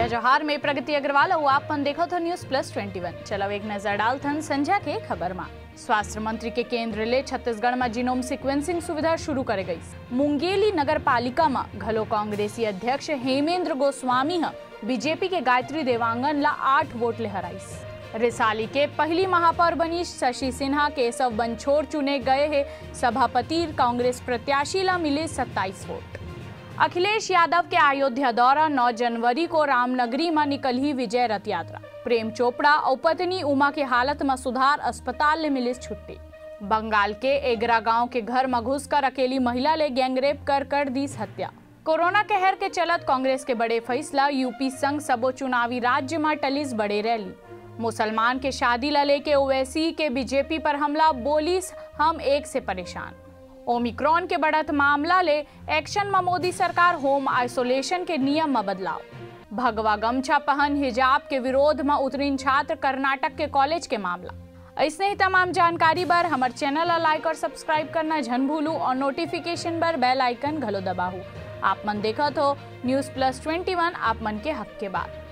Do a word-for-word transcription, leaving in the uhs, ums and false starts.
जोहार, मैं प्रगति अग्रवाल अउ आप मन देखत हो News Plus Twenty One। चलो एक नजर डालथन संझा के खबर मा। स्वास्थ्य मंत्री के केंद्र ले छत्तीसगढ़ मा genome sequencing सुविधा शुरू करे गईस। मुंगेली नगर पालिका मा घलो कांग्रेसी अध्यक्ष हेमेंद्र गोस्वामी ह बीजेपी के गायत्री देवांगन ला आठ वोट ले हराइस। रिसाली के पहली महापौर बनीस शशि सिन्हा, केशव बंछोर चुने गए हे सभापति, कांग्रेस प्रत्याशी ला मिले सत्ताईस वोट। अखिलेश यादव के अयोध्या दौरा, नौ जनवरी को रामनगरी मा निकलही विजय रथ यात्रा। प्रेम चोपड़ा अउ पत्नी उमा के हालत मा सुधार, अस्पताल ले मिलिस छुट्टी। बंगाल के एगरा गांव के घर मा घुसकर अकेली महिला ले गैंगरेप कर, कर दीस हत्या। कोरोना कहर के चलत कांग्रेस के बड़े फैसला, यूपी संग सबो चुनावी राज्य मा टलिस बड़े रैली। मुसलमान के शादी ला लेके ओवैसी के बीजेपी पर हमला, बोलिस हम एक से परेशान। ओमिक्रॉन के बढ़त मामला ले एक्शन म मोदी सरकार, होम आइसोलेशन के नियम म बदलाव। भगवा गमछा पहन हिजाब के विरोध म उतरिन छात्र, कर्नाटक के कॉलेज के मामला। अइसने ही तमाम जानकारी बर हमर चैनल ला लाइक और सब्सक्राइब करना झन भूलू और नोटिफिकेशन बर बेल आइकन घलो दबाहू। आप मन देखत हो News Plus Twenty One, आप मन के हक के बात।